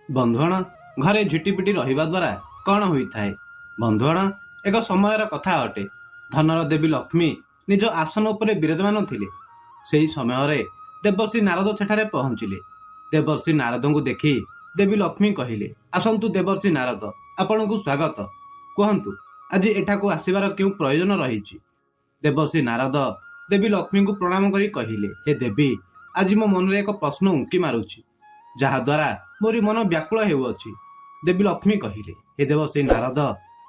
ବନ୍ଧୁଗଣ, ଘରେ ଝିଟିପିଟି ରହିବା ଦ୍ୱାରା କଣ ହୋଇଥାଏ? ବନ୍ଧୁଗଣ, ଏକ ସମୟର କଥା ଅଟେ। ଧନର ଦେବୀ ଲକ୍ଷ୍ମୀ ନିଜ ଆସନ ଉପରେ ବିରାଜମାନ ଥିଲେ। ସେହି ସମୟରେ ଦେବର୍ଷି ନାରଦ ସେଠାରେ ପହଞ୍ଚିଲେ। ଦେବର୍ଷି ନାରଦଙ୍କୁ ଦେଖି ଦେବୀ ଲକ୍ଷ୍ମୀ କହିଲେ, ଆସନ୍ତୁ ଦେବର୍ଷି ନାରଦ, ଆପଣଙ୍କୁ ସ୍ୱାଗତ। କୁହନ୍ତୁ, ଆଜି ଏଠାକୁ ଆସିବାର କେଉଁ ପ୍ରୟୋଜନ ରହିଛି? ଦେବର୍ଷି ନାରଦ ଦେବୀ ଲକ୍ଷ୍ମୀଙ୍କୁ ପ୍ରଣାମ କରି କହିଲେ, ହେ ଦେବୀ, ଆଜି ମୋ ମନରେ ଏକ ପ୍ରଶ୍ନ ଉଙ୍କି ମାରୁଛି, ଯାହାଦ୍ୱାରା ମୋରି ମନ ବ୍ୟାକୁଳ ହେଉଅଛି। ଦେବୀ ଲକ୍ଷ୍ମୀ କହିଲେ, ହେ ଦେବର୍ଷି ନାରଦ,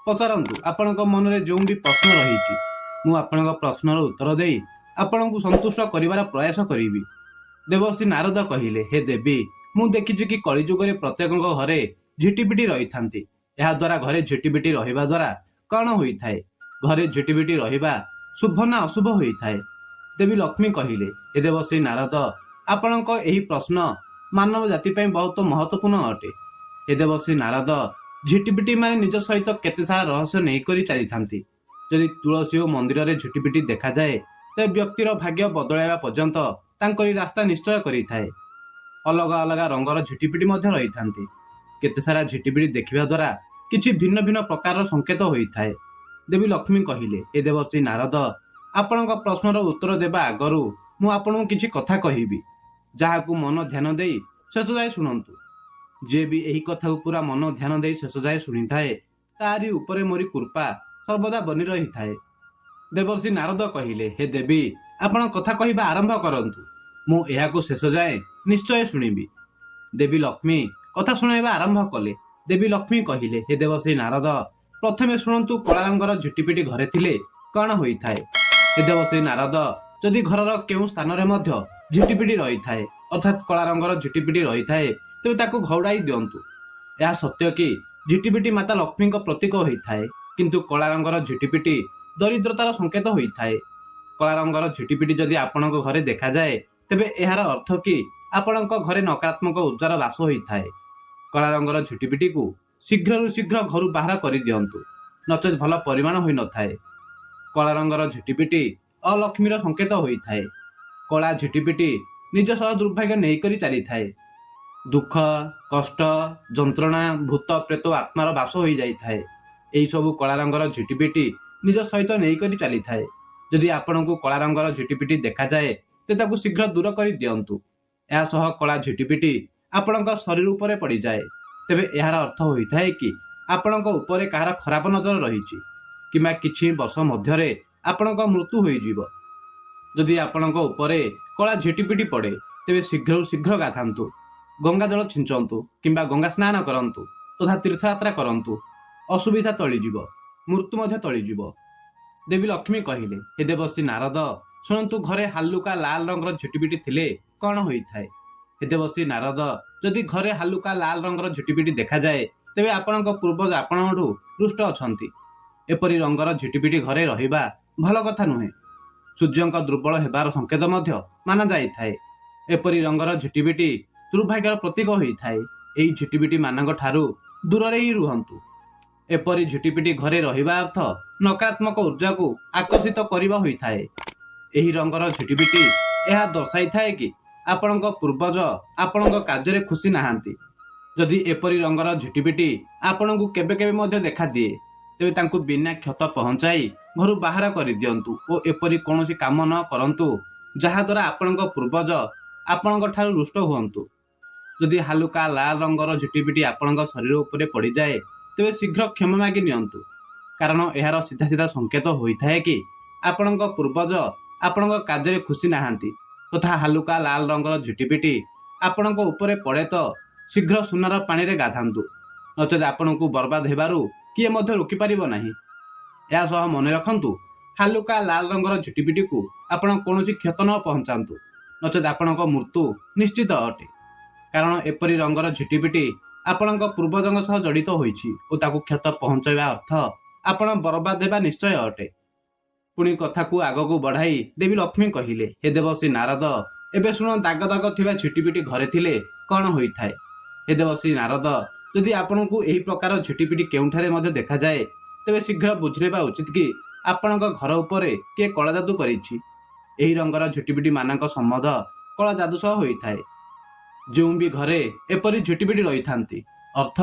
ପଚାରନ୍ତୁ ଆପଣଙ୍କ ମନରେ ଯେଉଁ ବି ପ୍ରଶ୍ନ ରହିଛି, ମୁଁ ଆପଣଙ୍କ ପ୍ରଶ୍ନର ଉତ୍ତର ଦେଇ ଆପଣଙ୍କୁ ସନ୍ତୁଷ୍ଟ କରିବାର ପ୍ରୟାସ କରିବି। ଦେବର୍ଷି ନାରଦ କହିଲେ, ହେ ଦେବୀ, ମୁଁ ଦେଖିଛି କି କଳିଯୁଗରେ ପ୍ରତ୍ୟେକଙ୍କ ଘରେ ଝିଟିପିଟି ରହିଥାନ୍ତି। ଏହାଦ୍ୱାରା ଘରେ ଝିଟିପିଟି ରହିବା ଦ୍ୱାରା କଣ ହୋଇଥାଏ? ଘରେ ଝିଟିପିଟି ରହିବା ଶୁଭ ନା ଅଶୁଭ ହୋଇଥାଏ? ଦେବୀ ଲକ୍ଷ୍ମୀ କହିଲେ, ହେ ଦେବର୍ଷି ନାରଦ, ଆପଣଙ୍କ ଏହି ପ୍ରଶ୍ନ ମାନବ ଜାତି ପାଇଁ ବହୁତ ମହତ୍ୱପୂର୍ଣ୍ଣ ଅଟେ। ହେ ଦେବର୍ଷି ନାରଦ, ଝିଟିପିଟି ମାନେ ନିଜ ସହିତ କେତେ ସାରା ରହସ୍ୟ ନେଇକରି ଚାଲିଥାନ୍ତି। ଯଦି ତୁଳସୀ ଓ ମନ୍ଦିରରେ ଝିଟିପିଟି ଦେଖାଯାଏ, ତେବେ ବ୍ୟକ୍ତିର ଭାଗ୍ୟ ବଦଳାଇବା ପର୍ଯ୍ୟନ୍ତ ତାଙ୍କରି ରାସ୍ତା ନିଶ୍ଚୟ କରିଥାଏ। ଅଲଗା ଅଲଗା ରଙ୍ଗର ଝିଟିପିଟି ମଧ୍ୟ ରହିଥାନ୍ତି। କେତେ ସାରା ଝିଟିପିଟି ଦେଖିବା ଦ୍ୱାରା କିଛି ଭିନ୍ନ ଭିନ୍ନ ପ୍ରକାରର ସଂକେତ ହୋଇଥାଏ। ଦେବୀ ଲକ୍ଷ୍ମୀ କହିଲେ, ହେ ଦେବର୍ଷି ନାରଦ, ଆପଣଙ୍କ ପ୍ରଶ୍ନର ଉତ୍ତର ଦେବା ଆଗରୁ ମୁଁ ଆପଣଙ୍କୁ କିଛି କଥା କହିବି, ଯାହାକୁ ମନ ଧ୍ୟାନ ଦେଇ ଶେଷ ଯାଏ ଶୁଣନ୍ତୁ। ଯିଏ ବି ଏହି କଥାକୁ ପୁରା ମନ ଧ୍ୟାନ ଦେଇ ଶେଷ ଯାଏ ଶୁଣିଥାଏ, ତାରି ଉପରେ ମୋରି କୃପା ସର୍ବଦା ବନି ରହିଥାଏ। ଦେବର୍ଷି ନାରଦ କହିଲେ, ହେ ଦେବୀ, ଆପଣ କଥା କହିବା ଆରମ୍ଭ କରନ୍ତୁ, ମୁଁ ଏହାକୁ ଶେଷ ଯାଏ ନିଶ୍ଚୟ ଶୁଣିବି। ଦେବୀ ଲକ୍ଷ୍ମୀ କଥା ଶୁଣାଇବା ଆରମ୍ଭ କଲେ। ଦେବୀ ଲକ୍ଷ୍ମୀ କହିଲେ, ହେ ଦେବର୍ଷି ନାରଦ, ପ୍ରଥମେ ଶୁଣନ୍ତୁ କଳା ରଙ୍ଗର ଝିଟିପିଟି ଘରେ ଥିଲେ କଣ ହୋଇଥାଏ। ହେ ଦେବର୍ଷି ନାରଦ, ଯଦି ଘରର କେଉଁ ସ୍ଥାନରେ ମଧ୍ୟ ଝିଟିପିଟି ରହିଥାଏ, ଅର୍ଥାତ୍ କଳା ରଙ୍ଗର ଝିଟିପିଟି ରହିଥାଏ, ତେବେ ତାକୁ ଘଉଡ଼ାଇ ଦିଅନ୍ତୁ। ଏହା ସତ୍ୟ କି ଝିଟିପିଟି ମାତା ଲକ୍ଷ୍ମୀଙ୍କ ପ୍ରତୀକ ହୋଇଥାଏ, କିନ୍ତୁ କଳା ରଙ୍ଗର ଝିଟିପିଟି ଦରିଦ୍ରତାର ସଂକେତ ହୋଇଥାଏ। କଳା ରଙ୍ଗର ଝିଟିପିଟି ଯଦି ଆପଣଙ୍କ ଘରେ ଦେଖାଯାଏ, ତେବେ ଏହାର ଅର୍ଥ କି ଆପଣଙ୍କ ଘରେ ନକାରାତ୍ମକ ଉର୍ଜାର ବାସ ହୋଇଥାଏ। କଳା ରଙ୍ଗର ଝିଟିପିଟିକୁ ଶୀଘ୍ରରୁ ଶୀଘ୍ର ଘରୁ ବାହାର କରିଦିଅନ୍ତୁ, ନଚେତ୍ ଭଲ ପରିମାଣ ହୋଇନଥାଏ। କଳା ରଙ୍ଗର ଝିଟିପିଟି ଅଲକ୍ଷ୍ମୀର ସଂକେତ ହୋଇଥାଏ। କଳା ଝିଟିପିଟି ନିଜ ସହ ଦୁର୍ଭାଗ୍ୟ ନେଇକରି ଚାଲିଥାଏ। ଦୁଃଖ, କଷ୍ଟ, ଯନ୍ତ୍ରଣା, ଭୂତ, ପ୍ରେତ ଆତ୍ମାର ବାସ ହୋଇଯାଇଥାଏ। ଏହିସବୁ କଳା ରଙ୍ଗର ଝିଟିପିଟି ନିଜ ସହିତ ନେଇକରି ଚାଲିଥାଏ। ଯଦି ଆପଣଙ୍କୁ କଳା ରଙ୍ଗର ଝିଟିପିଟି ଦେଖାଯାଏ, ତେବେ ତାକୁ ଶୀଘ୍ର ଦୂର କରି ଦିଅନ୍ତୁ। ଏହା ସହ କଳା ଝିଟିପିଟି ଆପଣଙ୍କ ଶରୀର ଉପରେ ପଡ଼ିଯାଏ, ତେବେ ଏହାର ଅର୍ଥ ହୋଇଥାଏ କି ଆପଣଙ୍କ ଉପରେ କାହାର ଖରାପ ନଜର ରହିଛି କିମ୍ବା କିଛି ବର୍ଷ ମଧ୍ୟରେ ଆପଣଙ୍କ ମୃତ୍ୟୁ ହୋଇଯିବ। ଯଦି ଆପଣଙ୍କ ଉପରେ କଳା ଝିଟିପିଟି ପଡ଼େ, ତେବେ ଶୀଘ୍ରରୁ ଶୀଘ୍ର ଗାଧାନ୍ତୁ, ଗଙ୍ଗା ଜଳ ଛିଞ୍ଚନ୍ତୁ କିମ୍ବା ଗଙ୍ଗା ସ୍ନାନ କରନ୍ତୁ ତଥା ତୀର୍ଥଯାତ୍ରା କରନ୍ତୁ। ଅସୁବିଧା ଟଳିଯିବ, ମୃତ୍ୟୁ ମଧ୍ୟ ଟଳିଯିବ। ଦେବୀ ଲକ୍ଷ୍ମୀ କହିଲେ, ହେ ଦେବର୍ଷି ନାରଦ, ଶୁଣନ୍ତୁ ଘରେ ହାଲୁକା ଲାଲ ରଙ୍ଗର ଝିଟିପିଟି ଥିଲେ କଣ ହୋଇଥାଏ। ହେ ଦେବର୍ଷି ନାରଦ, ଯଦି ଘରେ ହାଲୁକା ଲାଲ ରଙ୍ଗର ଝିଟିପିଟି ଦେଖାଯାଏ, ତେବେ ଆପଣଙ୍କ ପୂର୍ବଜ ଆପଣଙ୍କଠୁ ରୁଷ୍ଟ ଅଛନ୍ତି। ଏପରି ରଙ୍ଗର ଝିଟିପିଟି ଘରେ ରହିବା ଭଲ କଥା ନୁହେଁ। ସୂର୍ଯ୍ୟଙ୍କ ଦୁର୍ବଳ ହେବାର ସଂକେତ ମଧ୍ୟ ମାନାଯାଇଥାଏ। ଏପରି ରଙ୍ଗର ଝିଟିପିଟି ଦୁର୍ଭାଗ୍ୟର ପ୍ରତୀକ ହୋଇଥାଏ। ଏହି ଝିଟିପିଟି ମାନଙ୍କ ଠାରୁ ଦୂରରେ ହିଁ ରୁହନ୍ତୁ। ଏପରି ଝିଟିପିଟି ଘରେ ରହିବା ଅର୍ଥ ନକାରାତ୍ମକ ଉର୍ଜାକୁ ଆକର୍ଷିତ କରିବା ହୋଇଥାଏ। ଏହି ରଙ୍ଗର ଝିଟିପିଟି ଏହା ଦର୍ଶାଇଥାଏ କି ଆପଣଙ୍କ ପୂର୍ବଜ ଆପଣଙ୍କ କାର୍ଯ୍ୟରେ ଖୁସି ନାହାନ୍ତି। ଯଦି ଏପରି ରଙ୍ଗର ଝିଟିପିଟି ଆପଣଙ୍କୁ କେବେ କେବେ ମଧ୍ୟ ଦେଖାଦିଏ, ତେବେ ତାଙ୍କୁ ବିନା କ୍ଷତ ପହଞ୍ଚାଇ ଘରୁ ବାହାର କରିଦିଅନ୍ତୁ ଓ ଏପରି କୌଣସି କାମ ନ କରନ୍ତୁ ଯାହାଦ୍ୱାରା ଆପଣଙ୍କ ପୂର୍ବଜ ଆପଣଙ୍କ ଠାରୁ ରୁଷ୍ଟ ହୁଅନ୍ତୁ। ଯଦି ହାଲୁକା ଲାଲ ରଙ୍ଗର ଝିଟିପିଟି ଆପଣଙ୍କ ଶରୀର ଉପରେ ପଡ଼ିଯାଏ, ତେବେ ଶୀଘ୍ର କ୍ଷମା ମାଗି ନିଅନ୍ତୁ, କାରଣ ଏହାର ସିଧା ସିଧା ସଂକେତ ହୋଇଥାଏ କି ଆପଣଙ୍କ ପୂର୍ବଜ ଆପଣଙ୍କ କାର୍ଯ୍ୟରେ ଖୁସି ନାହାନ୍ତି। ତଥା ହାଲୁକା ଲାଲ ରଙ୍ଗର ଝିଟିପିଟି ଆପଣଙ୍କ ଉପରେ ପଡ଼େ ତ ଶୀଘ୍ର ସୁନାର ପାଣିରେ ଗାଧାନ୍ତୁ, ନଚେତ୍ ଆପଣଙ୍କୁ ବର୍ବାଦ ହେବାରୁ କିଏ ମଧ୍ୟ ରୋକିପାରିବ ନାହିଁ। ଏହା ସହ ମନେ ରଖନ୍ତୁ, ହାଲୁକା ଲାଲ ରଙ୍ଗର ଝିଟିପିଟିକୁ ଆପଣ କୌଣସି କ୍ଷତ ନ ପହଞ୍ଚାନ୍ତୁ, ନଚେତ୍ ଆପଣଙ୍କ ମୃତ୍ୟୁ ନିଶ୍ଚିତ ଅଟେ। କାରଣ ଏପରି ରଙ୍ଗର ଝିଟିପିଟି ଆପଣଙ୍କ ପୂର୍ବଜଙ୍କ ସହ ଜଡ଼ିତ ହୋଇଛି ଓ ତାକୁ କ୍ଷତ ପହଞ୍ଚାଇବା ଅର୍ଥ ଆପଣ ବର୍ବାଦ ହେବା ନିଶ୍ଚୟ ଅଟେ। ପୁଣି କଥାକୁ ଆଗକୁ ବଢ଼ାଇ ଦେବୀ ଲକ୍ଷ୍ମୀ କହିଲେ, ହେ ଦେବର୍ଷି ନାରଦ, ଏବେ ଶୁଣ ଦାଗ ଦାଗ ଥିବା ଝିଟିପିଟି ଘରେ ଥିଲେ କଣ ହୋଇଥାଏ। ହେ ଦେବର୍ଷି ନାରଦ, ଯଦି ଆପଣଙ୍କୁ ଏହି ପ୍ରକାର ଝିଟିପିଟି କେଉଁଠାରେ ମଧ୍ୟ ଦେଖାଯାଏ, ତେବେ ଶୀଘ୍ର ବୁଝିନେବା ଉଚିତ କି ଆପଣଙ୍କ ଘର ଉପରେ କିଏ କଳା ଯାଦୁ କରିଛି। ଏହି ରଙ୍ଗର ଝିଟିପିଟି ମାନଙ୍କ ସମ୍ବନ୍ଧ କଳା ଯାଦୁ ସହ ହୋଇଥାଏ। ଯେଉଁ ବି ଘରେ ଏପରି ଝିଟିପିଟି ରହିଥାନ୍ତି, ଅର୍ଥ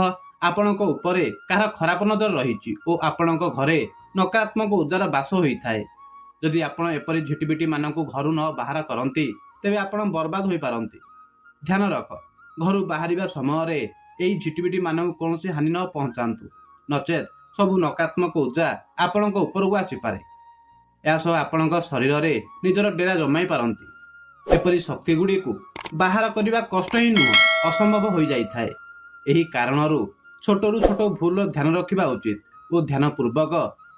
ଆପଣଙ୍କ ଉପରେ କାହାର ଖରାପ ନଜର ରହିଛି ଓ ଆପଣଙ୍କ ଘରେ ନକାରାତ୍ମକ ଉର୍ଜାର ବାସ ହୋଇଥାଏ। ଯଦି ଆପଣ ଏପରି ଝିଟିପିଟି ମାନଙ୍କୁ ଘରୁ ନ ବାହାର କରନ୍ତି, ତେବେ ଆପଣ ବର୍ବାଦ ହୋଇପାରନ୍ତି। ଧ୍ୟାନ ରଖ, ଘରୁ ବାହାରିବା ସମୟରେ ଏହି ଝିଟିପିଟି ମାନଙ୍କୁ କୌଣସି ହାନି ନ ପହଞ୍ଚାନ୍ତୁ, ନଚେତ୍ ସବୁ ନକାରାତ୍ମକ ଉର୍ଜା ଆପଣଙ୍କ ଉପରକୁ ଆସିପାରେ। ଏହା ସହ ଆପଣଙ୍କ ଶରୀରରେ ନିଜର ଡେରା ଜମାଇ ପାରନ୍ତି। ଏପରି ଶକ୍ତି ଗୁଡ଼ିକୁ ବାହାର କରିବା କଷ୍ଟ ହିଁ ନୁହଁ, ଅସମ୍ଭବ ହୋଇଯାଇଥାଏ। ଏହି କାରଣରୁ ଛୋଟରୁ ଛୋଟ ଭୁଲର ଧ୍ୟାନ ରଖିବା ଉଚିତ ଓ ଧ୍ୟାନ ପୂର୍ବକ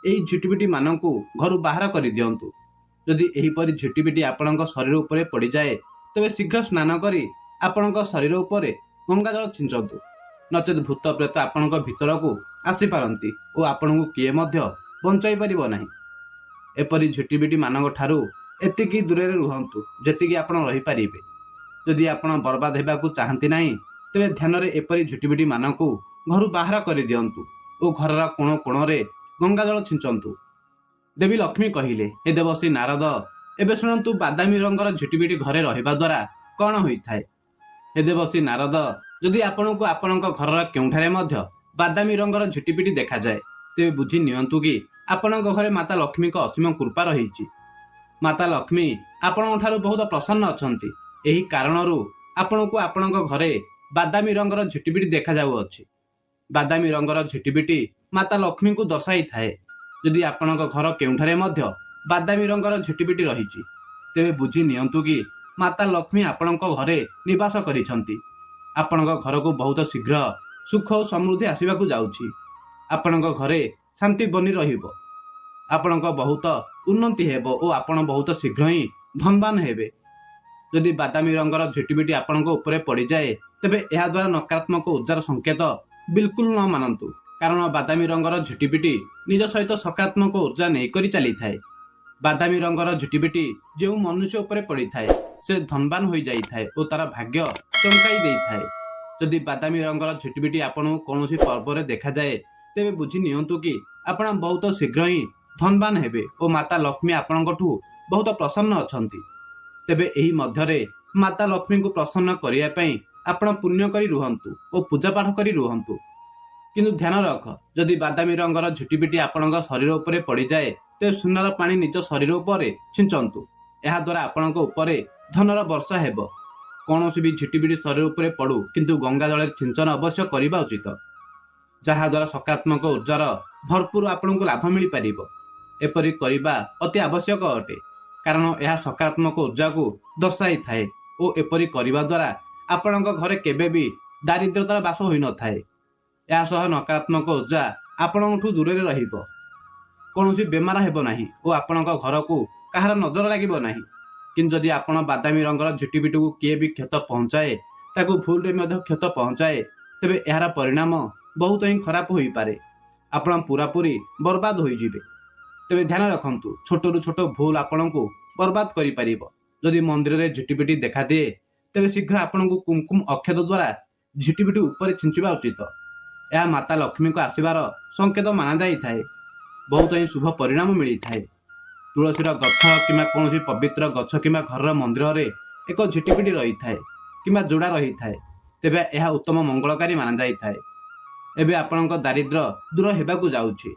ଏହି ଝିଟିପିଟି ମାନଙ୍କୁ ଘରୁ ବାହାର କରିଦିଅନ୍ତୁ। ଯଦି ଏହିପରି ଝିଟିପିଟି ଆପଣଙ୍କ ଶରୀର ଉପରେ ପଡ଼ିଯାଏ, ତେବେ ଶୀଘ୍ର ସ୍ନାନ କରି ଆପଣଙ୍କ ଶରୀର ଉପରେ ଗଙ୍ଗା ଜଳ ଛିଞ୍ଚନ୍ତୁ, ନଚେତ୍ ଭୂତ ପ୍ରେତ ଆପଣଙ୍କ ଭିତରକୁ ଆସିପାରନ୍ତି ଓ ଆପଣଙ୍କୁ କିଏ ମଧ୍ୟ ବଞ୍ଚାଇ ପାରିବ ନାହିଁ। ଏପରି ଝିଟିପିଟି ମାନଙ୍କ ଠାରୁ ଏତିକି ଦୂରରେ ରୁହନ୍ତୁ ଯେତିକି ଆପଣ ରହିପାରିବେ। ଯଦି ଆପଣ ବର୍ବାଦ ହେବାକୁ ଚାହାନ୍ତି ନାହିଁ, ତେବେ ଧ୍ୟାନରେ ଏପରି ଝିଟିପିଟି ମାନଙ୍କୁ ଘରୁ ବାହାର କରିଦିଅନ୍ତୁ ଓ ଘରର କୋଣ କୋଣରେ ଗଙ୍ଗା ଜଳ ଛିଞ୍ଚନ୍ତୁ। ଦେବୀ ଲକ୍ଷ୍ମୀ କହିଲେ, ହେ ଦେବଶ୍ରୀ ନାରଦ, ଏବେ ଶୁଣନ୍ତୁ ବାଦାମୀ ରଙ୍ଗର ଝିଟିପିଟି ଘରେ ରହିବା ଦ୍ୱାରା କଣ ହୋଇଥାଏ। ହେ ଦେବଶ୍ରୀ ନାରଦ, ଯଦି ଆପଣଙ୍କୁ ଆପଣଙ୍କ ଘରର କେଉଁଠାରେ ମଧ୍ୟ ବାଦାମୀ ରଙ୍ଗର ଝିଟିପିଟି ଦେଖାଯାଏ, ତେବେ ବୁଝି ନିଅନ୍ତୁ କି ଆପଣଙ୍କ ଘରେ ମାତା ଲକ୍ଷ୍ମୀଙ୍କ ଅସୀମ କୃପା ରହିଛି। ମାତା ଲକ୍ଷ୍ମୀ ଆପଣଙ୍କ ଠାରୁ ବହୁତ ପ୍ରସନ୍ନ ଅଛନ୍ତି। ଏହି କାରଣରୁ ଆପଣଙ୍କୁ ଆପଣଙ୍କ ଘରେ ବାଦାମୀ ରଙ୍ଗର ଝିଟିପିଟି ଦେଖାଯାଉଅଛି। ବାଦାମୀ ରଙ୍ଗର ଝିଟିପିଟି ମାତା ଲକ୍ଷ୍ମୀଙ୍କୁ ଦର୍ଶାଇଥାଏ। ଯଦି ଆପଣଙ୍କ ଘର କେଉଁଠାରେ ମଧ୍ୟ ବାଦାମୀ ରଙ୍ଗର ଝିଟିପିଟି ରହିଛି, ତେବେ ବୁଝି ନିଅନ୍ତୁ କି ମାତା ଲକ୍ଷ୍ମୀ ଆପଣଙ୍କ ଘରେ ନିବାସ କରିଛନ୍ତି। ଆପଣଙ୍କ ଘରକୁ ବହୁତ ଶୀଘ୍ର ସୁଖ ଓ ସମୃଦ୍ଧି ଆସିବାକୁ ଯାଉଛି। ଆପଣଙ୍କ ଘରେ ଶାନ୍ତି ବନି ରହିବ। ଆପଣଙ୍କ ବହୁତ ଉନ୍ନତି ହେବ ଓ ଆପଣ ବହୁତ ଶୀଘ୍ର ହିଁ ଧନବାନ ହେବେ। ଯଦି ବାଦାମୀ ରଙ୍ଗର ଝିଟିପିଟି ଆପଣଙ୍କ ଉପରେ ପଡ଼ିଯାଏ, ତେବେ ଏହାଦ୍ୱାରା ନକାରାତ୍ମକ ଉର୍ଜାର ସଂକେତ ବିଲକୁଲ ନ ମାନନ୍ତୁ, କାରଣ ବାଦାମୀ ରଙ୍ଗର ଝିଟିପିଟି ନିଜ ସହିତ ସକାରାତ୍ମକ ଉର୍ଜା ନେଇକରି ଚାଲିଥାଏ। ବାଦାମୀ ରଙ୍ଗର ଝିଟିପିଟି ଯେଉଁ ମନୁଷ୍ୟ ଉପରେ ପଡ଼ିଥାଏ, ସେ ଧନବାନ ହୋଇଯାଇଥାଏ ଓ ତାର ଭାଗ୍ୟ ଚମକାଇ ଦେଇଥାଏ। ଯଦି ବାଦାମୀ ରଙ୍ଗର ଝିଟିପିଟି ଆପଣଙ୍କୁ କୌଣସି ପର୍ବରେ ଦେଖାଯାଏ, ତେବେ ବୁଝି ନିଅନ୍ତୁ କି ଆପଣ ବହୁତ ଶୀଘ୍ର ହିଁ ଧନବାନ ହେବେ ଓ ମାତା ଲକ୍ଷ୍ମୀ ଆପଣଙ୍କଠୁ ବହୁତ ପ୍ରସନ୍ନ ଅଛନ୍ତି। ତେବେ ଏହି ମଧ୍ୟରେ ମାତା ଲକ୍ଷ୍ମୀଙ୍କୁ ପ୍ରସନ୍ନ କରିବା ପାଇଁ ଆପଣ ପୁଣ୍ୟ କରି ରୁହନ୍ତୁ ଓ ପୂଜା ପାଠ କରି ରୁହନ୍ତୁ। କିନ୍ତୁ ଧ୍ୟାନ ରଖ, ଯଦି ବାଦାମୀ ରଙ୍ଗର ଝିଟିପିଟି ଆପଣଙ୍କ ଶରୀର ଉପରେ ପଡ଼ିଯାଏ, ତେବେ ସୁନାର ପାଣି ନିଜ ଶରୀର ଉପରେ ଛିଞ୍ଚନ୍ତୁ। ଏହାଦ୍ୱାରା ଆପଣଙ୍କ ଉପରେ ଧନର ବର୍ଷା ହେବ। କୌଣସି ବି ଝିଟିପିଟି ଶରୀର ଉପରେ ପଡୁ, କିନ୍ତୁ ଗଙ୍ଗା ଜଳରେ ଛିଞ୍ଚନ ଅବଶ୍ୟ କରିବା ଉଚିତ, ଯାହାଦ୍ୱାରା ସକାରାତ୍ମକ ଉର୍ଜାର ଭରପୁର ଆପଣଙ୍କୁ ଲାଭ ମିଳିପାରିବ। ଏପରି କରିବା ଅତି ଆବଶ୍ୟକ ଅଟେ, କାରଣ ଏହା ସକାରାତ୍ମକ ଉର୍ଜାକୁ ଦର୍ଶାଇଥାଏ ଓ ଏପରି କରିବା ଦ୍ୱାରା ଆପଣଙ୍କ ଘରେ କେବେ ବି ଦାରିଦ୍ରତାର ବାସ ହୋଇନଥାଏ। ଏହା ସହ ନକାରାତ୍ମକ ଉର୍ଜା ଆପଣଙ୍କଠୁ ଦୂରରେ ରହିବ, କୌଣସି ବେମାର ହେବ ନାହିଁ ଓ ଆପଣଙ୍କ ଘରକୁ କାହାର ନଜର ଲାଗିବ ନାହିଁ। କିନ୍ତୁ ଯଦି ଆପଣ ବାଦାମୀ ରଙ୍ଗର ଝିଟିପିଟିକୁ କିଏ ବି କ୍ଷତ ପହଞ୍ଚାଏ, ତାକୁ ଭୁଲରେ ମଧ୍ୟ କ୍ଷତ ପହଞ୍ଚାଏ, ତେବେ ଏହାର ପରିଣାମ ବହୁତ ହିଁ ଖରାପ ହୋଇପାରେ। ଆପଣ ପୁରାପୁରି ବର୍ବାଦ ହୋଇଯିବେ। ତେବେ ଧ୍ୟାନ ରଖନ୍ତୁ, ଛୋଟରୁ ଛୋଟ ଭୁଲ ଆପଣଙ୍କୁ ବର୍ବାଦ କରିପାରିବ। ଯଦି ମନ୍ଦିରରେ ଝିଟିପିଟି ଦେଖାଦିଏ, ତେବେ ଶୀଘ୍ର ଆପଣଙ୍କୁ କୁମକୁମ ଅକ୍ଷତ ଦ୍ୱାରା ଝିଟିପିଟି ଉପରେ ଛିଞ୍ଚିବା ଉଚିତ। ଏହା ମାତା ଲକ୍ଷ୍ମୀଙ୍କ ଆସିବାର ସଂକେତ ମାନାଯାଇଥାଏ। ବହୁତ ହିଁ ଶୁଭ ପରିଣାମ ମିଳିଥାଏ। ତୁଳସୀର ଗଛ କିମ୍ବା କୌଣସି ପବିତ୍ର ଗଛ କିମ୍ବା ଘରର ମନ୍ଦିରରେ ଏକ ଝିଟିପିଟି ରହିଥାଏ କିମ୍ବା ଯୋଡ଼ା ରହିଥାଏ, ତେବେ ଏହା ଉତ୍ତମ ମଙ୍ଗଳକାରୀ ମାନାଯାଇଥାଏ। ଏବେ ଆପଣଙ୍କ ଦାରିଦ୍ର୍ୟ ଦୂର ହେବାକୁ ଯାଉଛି।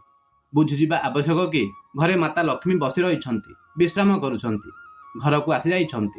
ବୁଝିଯିବା ଆବଶ୍ୟକ କି ଘରେ ମାତା ଲକ୍ଷ୍ମୀ ବସି ରହିଛନ୍ତି, ବିଶ୍ରାମ କରୁଛନ୍ତି, ଘରକୁ ଆସିଯାଇଛନ୍ତି।